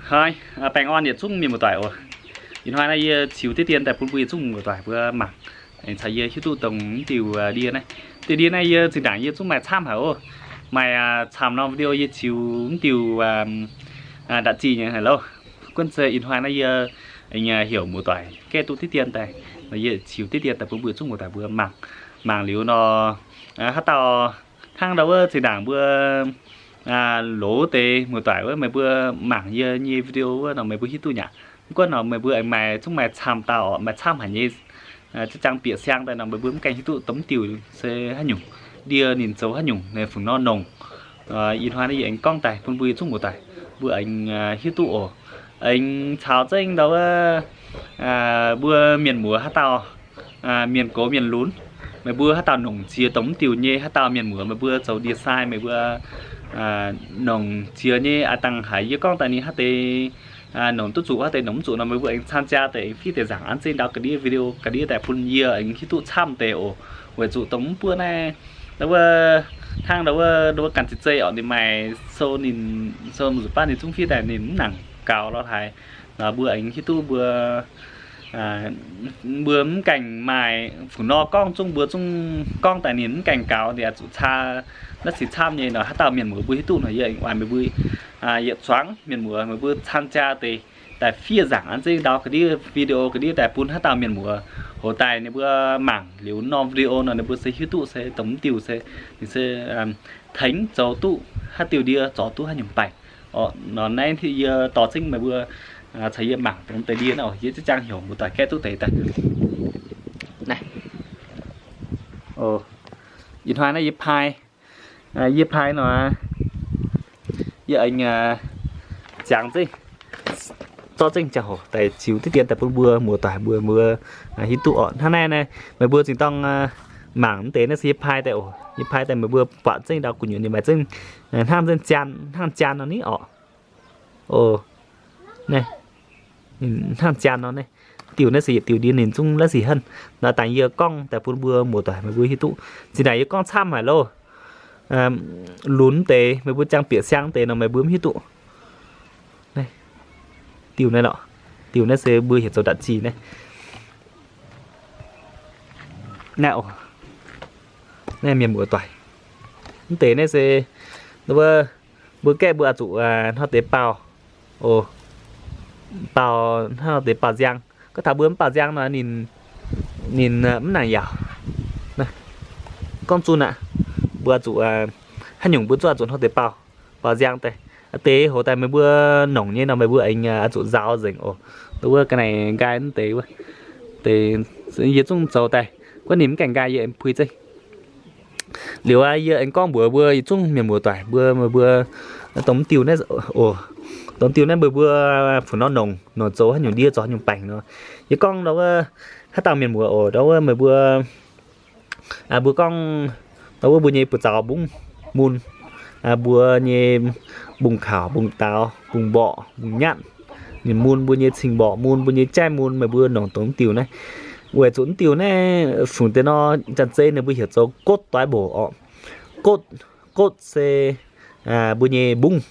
Hnoi, baengh orn yietc zungv mienh muoz-doic oc. Ih hnoi naaiv yie ziux diqv dien daaih bun mbuo yietc zungv muoz-doic mbuo mangc, aengx caux yie hiuv duqv dongh mv diuh ndie naaiv. Diuh ndie naaiv yie zinh ndaangc yie zungv maaih camv haic oc. Maaih camv norm video yie ziux mv diuh ndatc zih nyei haic loh. Gunv se ih hnoi naaiv yie aengx heuc muoz-doic gaeqv duqv diqv dien daaih, yie ziux diqv dien daaih bun mbuo yietc zungv muoz-doic mbuo mangc. Mangc liuz nor, haaix dauh hnangv ndau wuov zinh ndaangc mbuo loz deix muoz-doic wuov, meih mbuo mangc yie nyei video wuov nor meih mbuo hiuv duqv nyaqc. Mv gunv nor meih mbuo aengx maaih zungv maaih camv dauh oc, maaih camv haic nyei, za'jangx bieqc siang daaih nor meih mbuo mv gaengh hiuv duqv dongh mv diuh se haaix nyungc, ndie ninh zoux haaix nyungc, ninh fungc nor nongc. Ih hnoi naaiv yie aengx gorngv daaih bun mbuo yietc zungv muoz-doic mbuo aengx hiuv duqv oc. Aengx caux zengv ndau wuov mbuo mienh muoz haaix dauh, mienh gox mienh lunx, meih mbuo haaix dauh nongc ziex dongh mv diuh nyei, haaix dauh mienh muoz meih mbuo zoux ndie-sai meih mbuo nongc ziex nyei, aav dangh haiz yie gorngv daaih ninh haaix deix nongc duqv zuqc, haaix deix nongc mv zuqc nor meih mbuo aengx camv jaa deix aengx fiev deix nzaangc an zengv ndau ga'ndiev video ga'ndiev daaih bun yie aengx hiuv duqv camv deix oc. Weic zuqc dongh mv buov naaiv, ndau wuov hnangv ndau wuov, ndau wuov ganh ziex zei oc, ninh maaih sou, ninh sou zuqc baav ninh zungv fiev daaih ninh mv nangc gaux lorh haaix. Mbuo aengx hiuv duqv mbuo mbuo mv gaengh maaih fungc nor gorngv zungv mbuo zungv gorngv daaih ninh mv gaengh gaux, ninh zuqc caa naaiv sic camv nyei nor, haaix dauh mienh muoz mbuo hiuv duqv nor yie aengx oix meih mbuo yietc zuangx mienh muoz meih mbuo camv jaa deix daaih fiev nzaangc an zengv ndau ga'ndiev video ga'ndiev daaih bun haaix dauh mienh muoz hoc daaih ninh mbuo mangc liuz norm video nor ninh mbuo se hiuv duqv se dongh mv diuh se ninh se tengx zoux duqv haaix diuh ndie, zorc duqv haaix nyungc baengc. Nor naaiv yie dorh zengv meih mbuo caux yie mangc dongh deix ndie naaiv, yie ziex jaang heuc muoz-doic gaeqv duqv deix daaih. Ih hnoi naaiv yie pai, yie pai nor, yie aengx ziangx zengv, zorqv zengv ziangh hoc daaih ziux diqv dien daaih bun mbuo muoz-doic mbuo, mbuo hiuv duqv oc. Hnangv naaiv naaiv meih mbuo zinh dorng mangc mv deix naaiv se yie pai daaih oc. Yie pai daaih meih mbuo buatc zengv ndau gu'nyuoz ninh maaih zengv hnangv zengv jaan, hnangv jaan nor ni oc. Hnangv jaan nor naaiv. Diuh naaiv se yietc diuh ndie ninh zungv laiv sic henv. Nor dangh yie gorngv daaih bun mbuo muoz-doic meih mbuo hiuv duqv. Zinh ndaangc yie gorngv camv haic loh. Lunx deix meih mbuo jangx bieqc siang deix nor meih mbuo mv hiuv duqv. Diuh naaiv lorqc. Diuh naaiv se mbuo heuc zoux ndatc zih naaiv. Naaiv, naaiv mienh muoz-doic. Mv deix naaiv se mbuo gaeqv mbuo oix zuqc hnoi deix baaux, baaux hnoi deix baaux nziang. Gorngv taux mbuo mv baaux nziang nor ninh, ninh mv nangc yaauc. Gorngv zunh aqv, mbuo zuqc haaix nyungc mbuo zuqc zuqc hnoi deix baaux, baaux nziang daaih. Aa deix hoc daaih meih mbuo nongc nyei nor meih mbuo aengx oix zuqc nzaaux nzengc oc. Wuov ga'naaiv nqaai mv deix wuov, deix yie zungv zoux daaih. Guov ninh mv gaengh nqaai yie aengx puix zeiv. Liuz aqv, yie aengx gorngv mbuox mbuo yietc zungv mienh muoz-doic mbuo, meih mbuo dongh mv diuh naaiv oc, dongh diuh naaiv meih mbuo fungc nor nongc, nongc zoux haaix nyungc ndie zoux haaix nyungc baengc nor. Yie gorngv ndau wuov haaix dauh mienh muoz oc, ndau wuov meih mbuo, mbuo gorngv ndau wuov mbuo nyei buoz-zaux mbungv mun, mbuo nyei mbungv kaux, mbungv daaux, mbungv mborqv, mbungv nyatv, ninh mun, mbuo nyei cing mborqv mun, mbuo nyei jaiv mun, meih mbuo nongc dongh mv diuh naaiv. Weic zuqc mv diuh naaiv fungc deix nor, janx-zei ninh mbuo heuc zoux gotv doix mboc oc. Gotv, gotv se mbuo nyei mbungv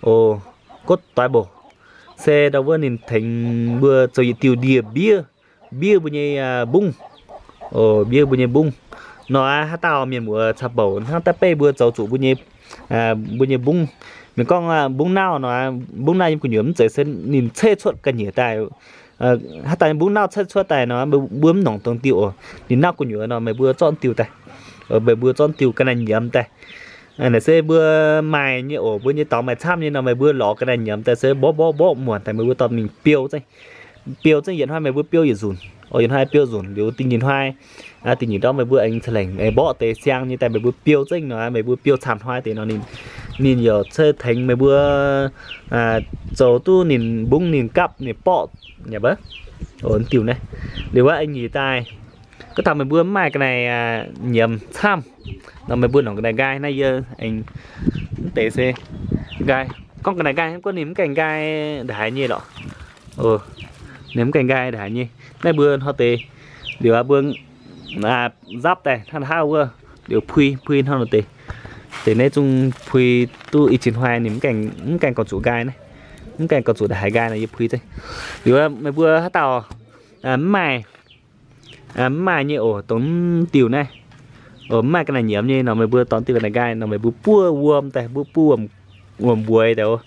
oc. Gotv doix mboc se ndau wuov ninh tengx mbuo zoux yietc diuh ndie-mbiev, mbiev mbuo nyei mbungv oc, mbiev mbuo nyei mbungv. Nor aqv, haaix dauh mienh muoz caux bouc hnangv daaih beiv mbuo zoux zuqc mbuo nyei, mbuo nyei mbungv. Mienh gorngv mbungv nauv nor, mbungv nauv yiem gu'nyuoz mv zeiz se ninh ceix cuotv ga'nyiec daaih. Haaix dauh mbungv nauv ceix cuotv daaih nor, mbuo mv nongc dongh diuh oc. Ninh nauv gu'nyuoz nor, meih mbuo zorqv diuh daaih, meih mbuo zorqv diuh ga'naaiv nyiemz daaih. Naaiv se mbuo maaih nyei oc, mbuo nyei dorngx maaih camv nyei nor, meih mbuo lorz ga'naaiv nyiemz daaih se mborqv mborqv mborqv muonc daaih meih mbuo dorh mingh biou zengv. Biou zengv yietc hnoi meih mbuo biou yietc nzunc oc, yietc hnoi biou nzunc liuz dingh nyeic hnoi, dingh nyeic ndorm meih mbuo aengx ca'lengc mborqv deix siang nyei daaih meih mbuo biou zengv nor, meih mbuo biou camv hnoi deix nor ninh, ninh yaac ceix tengx meih mbuo zoux duqv ninh mbungv ninh gapv ninh borqv nyei mv diuh naaiv. Liuz aqv, a'nyiec daaih, gorngv taux meih mbuo mv maaih ga'naaiv nyiemz camv nor, meih mbuo nongc ga'naaiv nqaai naaiv yie aengx mv deix se nqaai. Gorngv ga'naaiv nqaai hnangv gorngv ninh mv gaengh nqaai ndaaix nyei lorqc. Ninh mv gaengh nqaai ndaaix nyei. Naaiv mbuo hnoi deix liuz aqv, mbuo nzapv daaih hnangv haav wuov liuz pui, pui hnangv nor deix. Deix naaiv zungv pui duqv i cin hnoi ninh mv gaengh gorngv zuqc nqaai naaiv. Mv gaengh gauh zuqc ndongc haaix nqaai nor yie puix zengv. Liuz meih mbuo haaix dauh mv maaih, mv maaih nyei oc, dongh mv diuh naaiv, mv maaih ga'naaiv nyiemz nyei nor, meih mbuo dorh diuh ga'naaiv nqaai nor, meih mbuo buov wuom daaih, mbuo buov wuom, wuom mbueix daaih,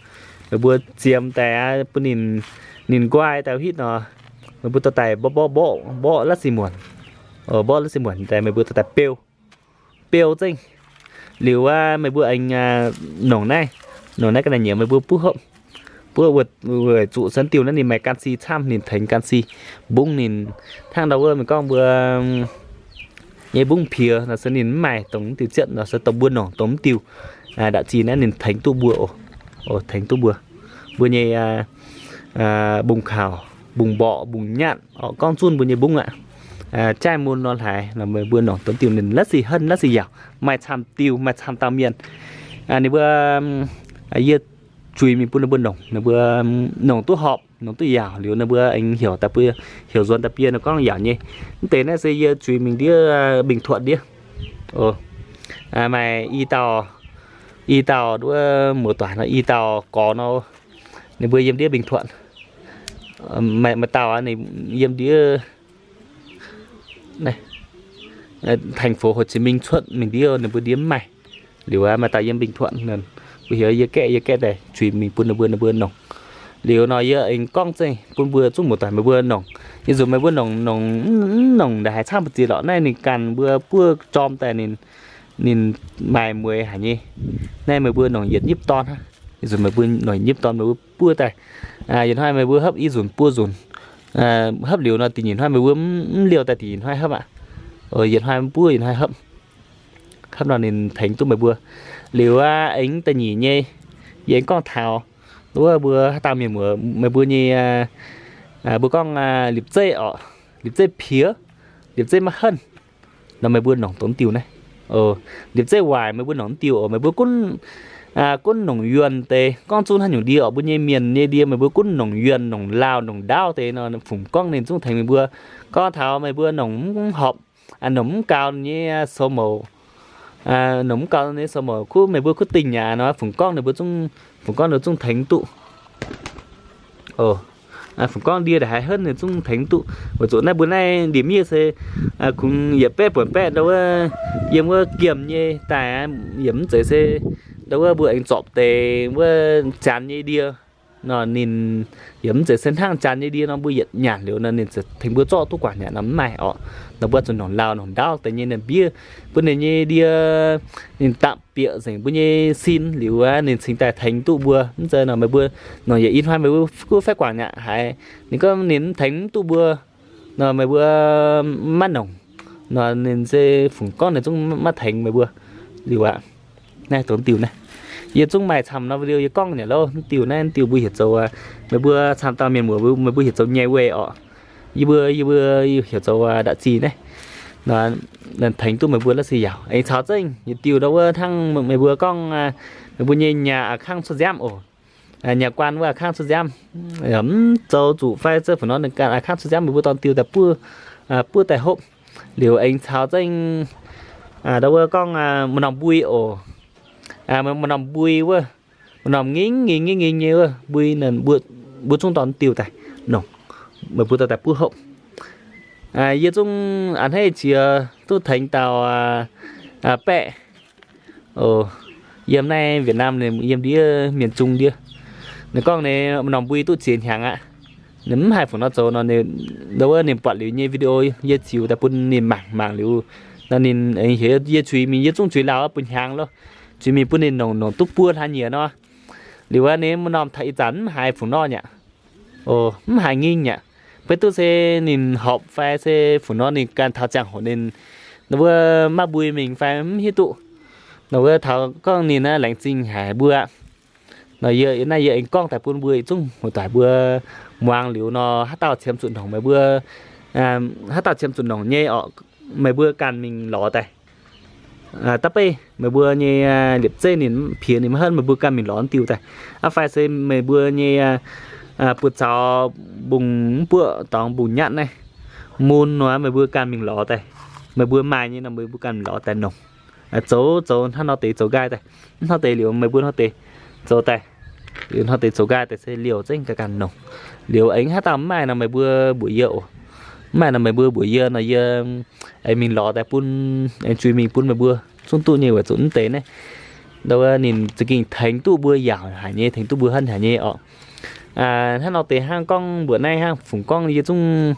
meih mbuo ziemx daaih bun ninh, ninh nqaai daaih hitv nor, meih mbuo dorh daaih mborqv, mborqv, mborqv, mborqv la'sic muonc, mborqv la'sic muonc daaih meih mbuo dorh daaih beu, beu zengv. Liuz aqv, meih mbuo aengx nongc naaiv, nongc naaiv ga'naaiv nyiemz meih mbuo buov hopv, buov weic zuqc san diuh naaiv ninh maaih canxi camv, ninh tengx canxi, mbungv ninh, hnangv ndau wuov meih gorngv mbuo nyei mbungv piex nor se ninh mv maaih dongh diuh zietv nor se dongh mbuo nongc dongh mv diuh nda'zinh naaiv ninh tengx duqv mbuo oc, tengx duqv mbuo, mbuo nyei mbungv kaux, mbungv mborqv, mbungv nyatv, gorngv zunv mbuo nyei mbungv aqv. Jaiv mun nor hlaaix, meih mbuo nongc dongh diuh ninh la'sic henv la'sic yaauc, maaih camv diuh, maaih camv dauh mienh. Ninh mbuo, yie zuiz mingh bun ninh mbuo nongc, ninh mbuo nongc duqv horpc, nongc duqv yaauc liuz ninh mbuo aengx heuc daaih, heuc nzuonx daaih bun yie nor gorngv yaauc nyei. Mv deix naaiv se yie zuiz mingh ndiev Bình Thuận ndiev. Maaih i dauh, i dauh wuov muoz-doic nor, i dauh gorx nor, ninh mbuo yiem ndiev Bình Thuận. Maaih, maaih dauh ninh yiem ndiev thành phố Hồ Chí Minh cuotv mingh ndiev ninh mbuo ndiev mv maaih. Liuz aqv, maaih dauh yiem Bình Thuận, mbuo heuc yie gaeqv, yie gaeqv daaih zuiz mingh bun ninh mbuo, ninh mbuo nongc. Liuz nor yie aengx gorngv zengv bun mbuo zungv muoz-doic meih mbuo nongc. Ih zanc meih mbuo nongc, nongc, mv nongc ndongc haaix camv mbu'ziex lorqc, naaiv ninh ganh mbuo buov jorm daaih ninh, ninh maaih mueix haic nyei. Naaiv meih mbuo nongc yietc nyipv dorn hnangv. Ih zanc meih mbuo nongc yietc nyipv dorn meih mbuo buov daaih, yietc hnoi meih mbuo hopv i nzunc buo nzunc, hopv liuz nor da'nyeic hnoi meih mbuo mv liouh daaih da'nyeic hnoi hopv aqv. Yietc hnoi mv buov yietc hnoi hopv. Hnangv nor ninh tengx duqv meih mbuo. Liuz aqv, aengx da'nyeic nyei, yie aengx gorngv taux wuov mbuo haaix dauh mienh muoz meih mbuo nyei, mbuo gorngv liepc zeiv orqc, liepc zeiv piex, liepc zeiv maiv henv nor meih mbuo nongc dongh diuh naaiv. Liepc zeiv waaic meih mbuo nongc diuh oc, meih mbuo gunv, gunv nongc yuonh deix, gorngv zunv haaix nyungc ndie orqc, mbuo nyei mienh nyei ndie meih mbuo gunv nongc yuonh, nongc laauh, nongc ndaauv deix nor, fungx gorngv ninh zungv tengx meih mbuo. Gorngv taux meih mbuo nongc mv horpc, nongc mv gaux nyei sou mouc, nongc mv gaux nyei sou mouc kuv meih mbuo kuv dingh aqv nor, fungx gorngv ninh mbuo zungv, fungx gorngv ninh zungv tengx duqv. Fungx gorngv ndie ndongc haaix henv ninh zungv tengx duqv. Weic zuqc naaiv mbuo naaiv ndie-miev se kungx yietc baeqv buonc baeqv ndau wuov, yiem wuov giemh nyei daaih, yietc mv zeiz se ndau wuov mbuo aengx zorpc deix wuov janx nyei ndie nor, ninh yietc mv zeiz se hnangv janx nyei ndie nor mbuo yietc nyanc liuz nor ninh tengx mbuo zorqv duqv guangc nyanc nor mv maaih orqc. Nor mbuo zuqc nongc laauh nongc ndaauv deix nyei ninh mbiev, bun ninh nyei ndie ninh dapv bieqc nzengc mbuo nyei sin liuz aqv, ninh cingx daaih tengx duqv mbuo. Mv zeiz nor meih mbuo nongc yietc i hnoi meih mbuo kuv faeqv guangc nyanc haiz ninh gorngv ninh mv tengx mv duqv mbuo nor meih mbuo maiv nongc nor ninh se fungx gorngv ninh zungv maiv tengx meih mbuo liuz aqv. Naaiv dongh diuh naaiv, yie zungv maaih camv norm video yie gorngv nyei lov. Diuh naaiv diuh mbuo heuc zoux, meih mbuo camv dauh mienh muoz meih mbuo heuc zoux nyei weih orqc. Yie mbuo, yie mbuo heuc zoux nda'zinh naaiv. Tengx duqv meih mbuo la'sic yaauc. Aengx caux zengv yietc diuh ndau wuov hnangv meih mbuo gorngv, meih mbuo nyei nyaah a'kangv cuotv nziaamv oc. Nyaah guaan wuov a'kangv cuotv nziaamv, mv zoux zuqc fai za'gengh fungc nor ninh ganh a'kangv cuotv nziaamv, meih mbuo dorh diuh daaih buov, buov daaih hopv. Liuz aengx caux zengv ndau wuov gorngv maaih norm mbui oc. Maaih norm mbui wuov, maaih norm ngingv ngingh ngingv ngingh nyei wuov mbui, mbuo zungv dorh diuh daaih nongc, meih mbuo dorh daaih buov hopv. Yie zungv a'hneiv qiex duqv tengx dauh baeqv, yiem naaiv Việt Nam, yiem ndiev miền Trung ndiev. Ninh gorngv ninh maaih norm mbui duqv ziex hnyangx aqv. Ninh mv haih fungc nor zoux nor, ndau wuov ninh buatc liuz nyei video yie ziux daaih bun ninh mangc, mangc liuz nor ninh heuc yie zuiz mingh, yie zungv zuiz lauh bun hnyangx loh. Zuiz mingh bun ninh nongc, nongc duqv buo hlaax nyieqc nor. Liuz aqv, ninh maaih norm taux ih zanc mv haiz fungc nor nyaqc. Mv haiz ngingh nyaqc. Beiv duqv se ninh horpc fai se fungc nor ninh ganh taux ziangh hoc ninh, ndau wuov maiv mbui mingh fai mv hiuv duqv. Ndau wuov taux gorngv ninh naaiv laengz zingh haic mbuo aqv. Nor yie, naaiv yie aengx gorngv daaih bun mbuo yietc zungv muoz-doic mbuo muangx liuz nor, haaix dauh qiemx zuqc nongc meih mbuo, haaix dauh qiemx zuqc nongc nyei orqc, meih mbuo ganh mingh lorz daaih. Da'beiv meih mbuo nyei liepc zeiv ninh piex ninh maiv henv, meih mbuo ganh mingh lorz diuh daaih. Aqv fai se meih mbuo nyei buoz-zaux mbungh mv buoqv dorngx mbungh nyatv naaiv, mun nor meih mbuo ganh mingh lorz daaih. Meih mbuo maaih nyei nor meih mbuo ganh mingh lorz daaih nongc. Zoux, zoux hnangv nor deix zoux nqaai daaih. Hnangv deix liuz meih mbuo hnangv deix zoux daaih. Liuz hnoi deix zoux nqaai deix se liouh zengv ganh ganh nongc. Liuz aengx haaix dauh mv maaih nor meih mbuo mbuox yie oc. Mv maaih nor meih mbuo mbuox yie nor yie aengx mingh lorz daaih bun, aengx zuiz mingh bun meih mbuo zungv duqv nyei weic zuqc mv deix naaiv ninh za'gengh tengx duqv mbuo yaauc haic nyei, tengx duqv mbuo hanv haic nyei oc. Hnangv nor deix hnangv gorngv mbuoqc naaiv hnangv fungc gorngv yie zungv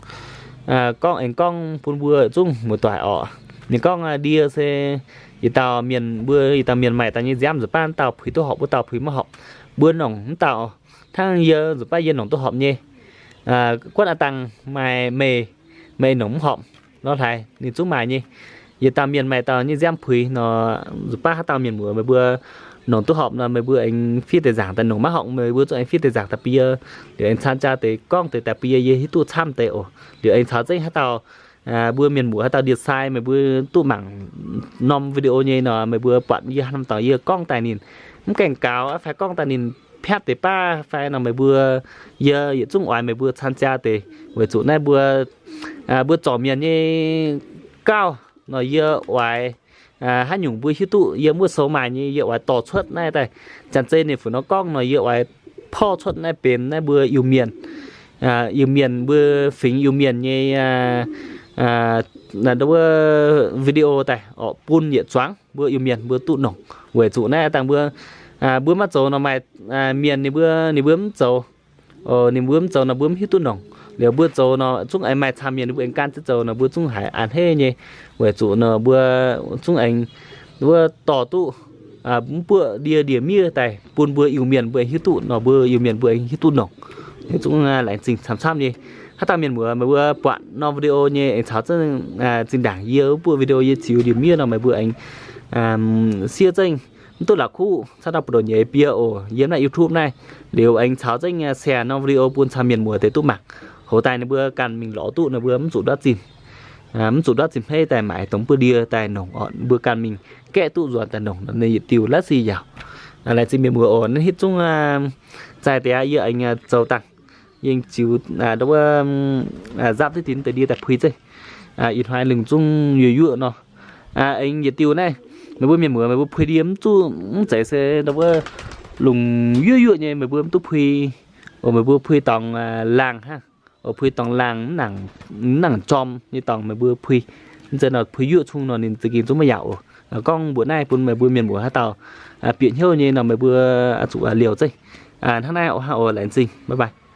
gorngv aengx gorngv bun mbuo zungv muoz-doic oc. Ninh gorngv ndie se yietc dauh mienh, mbuo yietc dauh mienh maaih dauh nyei nziaamv nzuqc baav dauh puix duqv horpc, wuov dauh puix maiv horpc. Mbuo nongc mv dauh, hnangv yie nzuqc baav yie nongc duqv horpc nyei. Guonv a'dangh maaih meih, meih nongc mv horpc nor hlaaix ninh zungv maaih nyei. Yietc dauh mienh maaih dauh nyei nziaamv puix nor, nzuqc baav haaix dauh mienh muoz meih mbuo nongc duqv horpc nor meih mbuo aengx fiev deix nzaangc daaih, nongc maiv horpc meih mbuo zungv aengx fiev deix nzaangc daaih bun yie. Liuz aengx caan jaa deix gorngv deix daaih bun yie, yie hiuv duqv camv deix oc. Liuz aengx caux zengv haaix dauh mbuo mienh muoz haaix dauh ndie-sai meih mbuo duqv mangc norm video nyei nor meih mbuo buatc yie haaix norm dorngx yie gorngv daaih ninh mv gaengh gaux fai gorngv daaih ninh piatv deix baav fai nor meih mbuo, yie yietc zungv oix meih mbuo caan jaa deix weic zuqc naaiv mbuo, mbuo zorc mienh nyei gauh nor yie oix haaix nyungc mbuo hiuv duqv yie muoz-sou maaih nyei yie oix dorh cuotv naaiv daaih. Janx-zei ninh fuc nor gorngv nor yie oix porv cuotv naaiv benx naaiv mbuo Iu-Mienh, Iu-Mienh mbuo fingx Iu-Mienh nyei wuov video daaih oc bun yietc zuangx mbuo Iu-Mienh mbuo duqv nongc. Weic zuqc naaiv dangh mbuo, mbuo maiv zoux nor maaih mienh ninh mbuo, ninh mbuo mv zoux, ninh mbuo mv zoux nor mbuo mv hiuv duqv nongc. Liuz mbuo zoux nor zungv aengx maaih camv mienh ninh mbuo aengx gan jienv zoux nor mbuo zungv haiz a'hneiv nyei. Weic zuqc nor mbuo zungv aengx wuov dorh duqv mv buoqv ndie ndie-miev daaih bun mbuo Iu-Mienh mbuo aengx hiuv duqv nor mbuo Iu-Mienh mbuo aengx hiuv duqv nongc. Zungv laengz zingh camv-camv nyei. Haaix dauh mienh muoz meih mbuo buatc norm video nyei aengx caux zengv zinh ndaangc yie wuov buoqv video yie ziux ndie-miev nor meih mbuo aengx siev zengv mv duqv la'kuqv caux dauh buoz-ndoqv nyeiz bie oc. Yiem naaiv YouTube naaiv liuz aengx caux zengv share norm video bun camv mienh muoz deix duqv mangc. Hoz daaih ninh mbuo ganh mingh lorz duqv ninh mbuo mv zuqc ndortv zinh, mv zuqc ndortv zinh hmeiv daaih maaiz dongh mv buoqv ndie daaih nongc oc. Mbuo ganh mingh gaeqv duqv nzuonx daaih nongc ninh yietc diuh la'sic yaauc. Laengz zingh mienh muoz oc. Naaiv hitv zungv zaih deix aqv yie aengx zoux dangh, yie aengx ziux wuov nzapv diqv dinx deix ndie daaih puix zeiv. Ih hnoi lungh zungv yuoqv-yuoqv nor, aengx yietc diuh naaiv meih mbuo mienh muoz meih mbuo puix ndie mv zuqc mv zeiz se wuov lungh yuoqv-yuoqv nyei meih mbuo mv duqv puix. Oc meih mbuo puix dorngx laangh hnangv. Oc puix dorngx laangh mv nangc jorm nyei dorngx meih mbuo puix. Mv zeiz nor puix yuoqv cung nor ninh za'gengh zungv maiv yaauc oc. Gorngv mbuoqc naaiv bun meih mbuo mienh muoz haaix dauh bieqc hnyouv nyei nor meih mbuo zuqc liouh zeiv. Hnangv naaiv oc, hnangv oc, laengz zingh, bye bye.